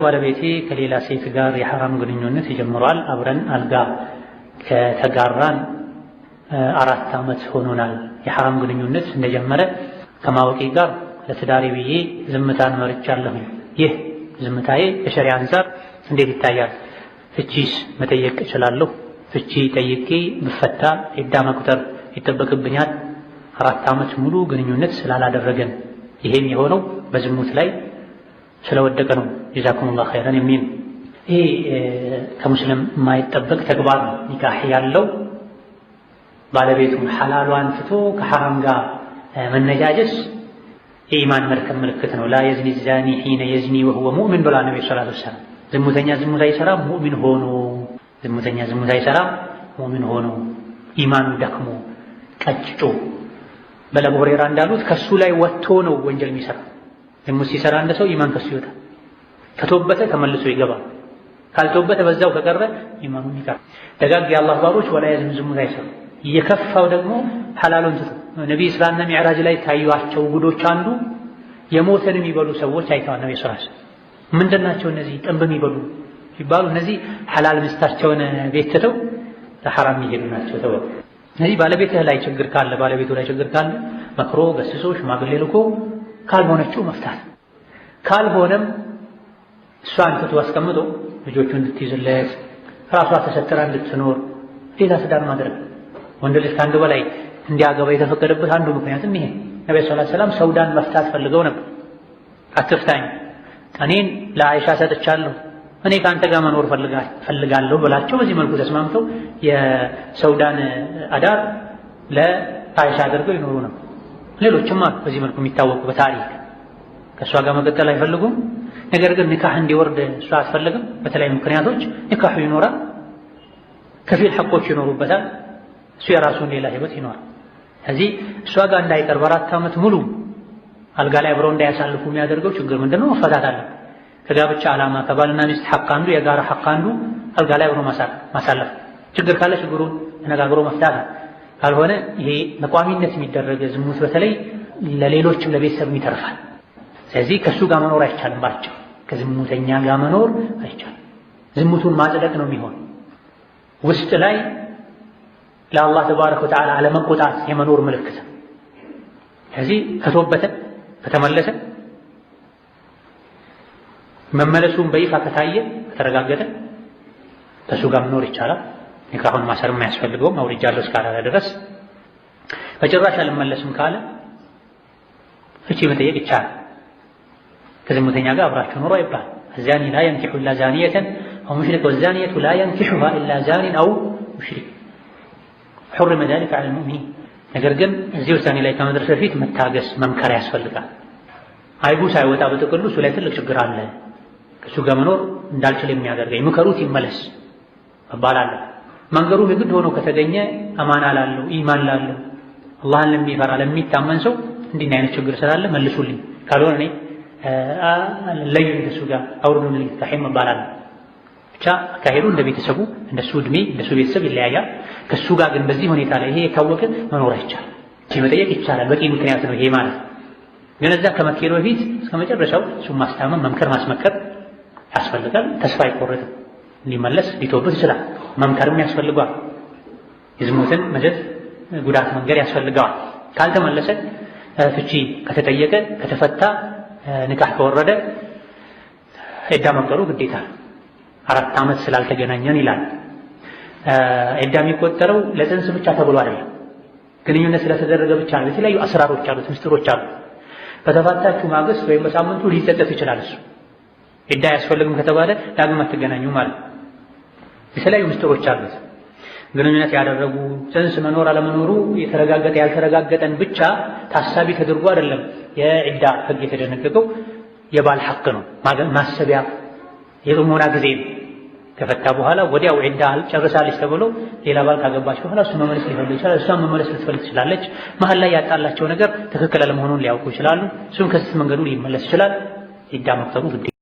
ባለቤቴ ከሌላ ሴት ጋር የሐራም ግንኙነት ጀምሯል። አብረን አልጋ ከተጋራን 4 ዓመት ሆኖናል። የሐራም ግንኙነት እንደጀመረ ከማወቄ ጋር ለትዳሬ ብዬ ዝምታን መርጫለሁኝ። ይህ ዝምታዬ ከሸሪዓ አንፃር እንዴት ይታያል? ፍቺስ መጠየቅ እችላለሁ? ፍቺ ጠይቄ ብፈታ ዒዳ መቁጠር ይጠበቅብኛል? 4 ዓመት ሙሉ ግንኙነት ስላላደረገን ይሄም የሆነው በዝሙት ላይ ስለወደቀ ነው። جزاكم الله خيرا የሚል ይሄ ከሙስሊም የማይጠበቅ ተግባር ነው። ኒካህ ያለው ባለቤቱን ሐላሏን ትቶ ከሐራም ጋር መነጃጀስ የኢማን መድከም ምልክት ነው። لا يزني الزاني حين يزني وهو مؤمن ብሏል ነብዩ صلى الله عليه وسلم። ዝሙተኛ ዝሙት አይሰራም ሙእሚን ሆኖ፣ ዝሙተኛ ዝሙት አይሰራም ሙእሚን ሆኖ፣ ኢማኑ ደክሞ ቀጭጮ። በአቡ ሁረይራ እንዳሉት ከሱ ላይ ወጥቶ ነው ወንጀል የሚሰራ። ዝሙት ሲሰራ እንደ ሰው ኢማን ከሱ ይወጣል። ከተወበተ ተመልሶ ይገባል። ካልተወበተ በዛው ከቀረ ኢማኑን ይቀር። ደጋግ የአላህ ባሮች ወላ የዝም ዝሙት አይሰሩ። የከፋው ደግሞ ሐላሉን ትቶ ነቢ ኢስራና ሚዕራጅ ላይ ታዩአቸው ጉዶች አንዱ የሞተን የሚበሉ ሰዎች አይተዋል። ነቢ ስራ ምንድን ናቸው እነዚህ ጥንብ የሚበሉ ሲባሉ እነዚህ ሐላል ሚስታቸውን ቤት ትተው ለሐራም የሚሄዱ ናቸው ተባሉ። እነዚህ ባለቤትህ ላይ ችግር ካለ፣ ባለቤቱ ላይ ችግር ካለ መክሮ ገስሶ ሽማግሌ ልኮ ካልሆነችው መፍታት፣ ካልሆነም እሷን ትቶ አስቀምጦ ልጆቹ እንድትይዝለት ራሷ ተሰትራ እንድትኖር ሌላ ትዳር ማድረግ። ወንድ ልጅ ከአንድ በላይ እንዲያገባ የተፈቀደበት አንዱ ምክንያትም ይሄ። ነብዩ صلى الله عليه وسلم ሰውዳን መፍታት ፈልገው ነበር። አትፍታኝ፣ እኔን ለአይሻ ሰጥቻለሁ፣ እኔ ከአንተ ጋር መኖር ፈልጋለሁ ብላቸው በዚህ መልኩ ተስማምተው የሰውዳን አዳር ለአይሻ አድርገው ይኖሩ ነበር። ሌሎችም አሉ በዚህ መልኩ የሚታወቁ በታሪክ። ከእሷ ጋር መቀጠል አይፈልጉም። ነገር ግን ኒካህ እንዲወርድ እሷ አትፈልግም። በተለያዩ ምክንያቶች ኒካሁ ይኖራል፣ ከፊል ሐቆች ይኖሩበታል። እሱ የራሱን ሌላ ህይወት ይኖራል። ስለዚህ እሷ ጋር እንዳይቀርብ 4 ዓመት ሙሉ አልጋ ላይ አብረው እንዳያሳልፉ የሚያደርገው ችግር ምንድነው? መፈታት አለ። ከጋብቻ ዓላማ ከባልና ሚስት ሐቅ አንዱ፣ የጋራ ሐቅ አንዱ አልጋ ላይ አብሮ ማሳለፍ። ችግር ካለ ችግሩን ተነጋግሮ መፍታት፣ ካልሆነ ይሄ በቋሚነት የሚደረግ ዝሙት በተለይ ለሌሎችም ለቤተሰብም ይተርፋል። ስለዚህ ከእሱ ጋር መኖር አይቻልም። ባቸው ከዝሙተኛ ጋር መኖር አይቻልም። ዝሙቱን ማጽደቅ ነው የሚሆን። ውስጥ ላይ ለአላህ ተባረከ ወተዓላ አለመቆጣት የመኖር ምልክት። ስለዚህ ከተወበተ፣ ከተመለሰ፣ መመለሱን በይፋ ከታየ፣ ከተረጋገጠ ከእሱ ጋር መኖር ይቻላል። ኒካሁን ማሰር የማያስፈልገውም አውርጃለሁ እስካላለ ድረስ። በጭራሽ አልመለስም ካለ ፍቺ መጠየቅ ይቻላል። ከዝሙተኛ ጋር አብራችሁ ኑሮ አይባል። الزاني لا ينكح إلا زانية أو مشرك والزانية لا ينكحها إلا زان أو مشرك حرم ذلك على المؤمنين። ነገር ግን እዚህ ውሳኔ ላይ ከመድረስ በፊት መታገስ፣ መምከር ያስፈልጋል። አይቡ ሳይወጣ በጥቅሉ እሱ ላይ ትልቅ ችግር አለ፣ ከእሱ ጋር መኖር እንዳልችል የሚያደርገኝ፣ ምከሩት ይመለስ መባል አለ። መንገሩ የግድ ሆኖ ከተገኘ አማና ላለው፣ ኢማን ላለው፣ አላህን ለሚፈራ ለሚታመን ሰው እንዲህ አይነት ችግር ስላለ መልሱልኝ፣ ካልሆነ እኔ ለዩኝ፣ ከእሱ ጋር አውርዱልኝ ኒካሄን መባል አለ። ብቻ አካሄዱ እንደ ቤተሰቡ፣ እንደሱ እድሜ፣ እንደሱ ቤተሰብ ይለያያል። ከሱ ጋር ግን በዚህ ሁኔታ ላይ ይሄ የታወቀ መኖር አይቻልም። መጠየቅ ይቻላል። በቂ ምክንያት ነው ይሄ ማለት። ግን እዛ ከመኬዱ በፊት እስከ መጨረሻው እሱን ማስታመን፣ መምከር፣ ማስመከር ያስፈልጋል። ተስፋ አይቆረጥም። ሊመለስ ሊተውበት ይችላል። መምከርም ያስፈልገዋል። የዝሙትን መዘዝ ጉዳት መንገር ያስፈልገዋል። ካልተመለሰ ፍቺ ከተጠየቀ፣ ከተፈታ፣ ንካህ ከወረደ ዒዳ መቁጠሩ ግዴታ ነው። 4 ዓመት ስላልተገናኘን ይላል። ዒዳ የሚቆጠረው ለፅንስ ብቻ ተብሎ አይደለም፣ ግንኙነት ስለተደረገ ብቻ ነው። የተለያዩ አስራሮች አሉት፣ ምስጢሮች አሉ። በተፋታችሁ ማግስት ወይም በሳምንቱ ሊጸጸት ይችላል። እሱ ዒዳ አያስፈልግም ከተባለ ዳግም አትገናኙ ማለት ነው። የተለያዩ ምስጢሮች አሉት። ግንኙነት ያደረጉ ፅንስ መኖር አለመኖሩ የተረጋገጠ ያልተረጋገጠን ብቻ ታሳቢ ተደርጎ አይደለም የዒዳ ህግ የተደነገገው። የባል ሐቅ ነው፣ ማሰቢያ የጥሞና ጊዜ ነው። ከፈታ በኋላ ወዲያው ዒዳ ጨርሳለች ተብሎ ሌላ ባል ካገባች በኋላ እሱ መመለስ ሊፈልግ ይችላል፣ እሷም መመለስ ልትፈልግ ትችላለች። መሀል ላይ ያጣላቸው ነገር ትክክል አለመሆኑን ሊያውቁ ይችላሉ። እሱም ከስህተት መንገዱ ሊመለስ ይችላል። ዒዳ መቁጠሩ ግዴታ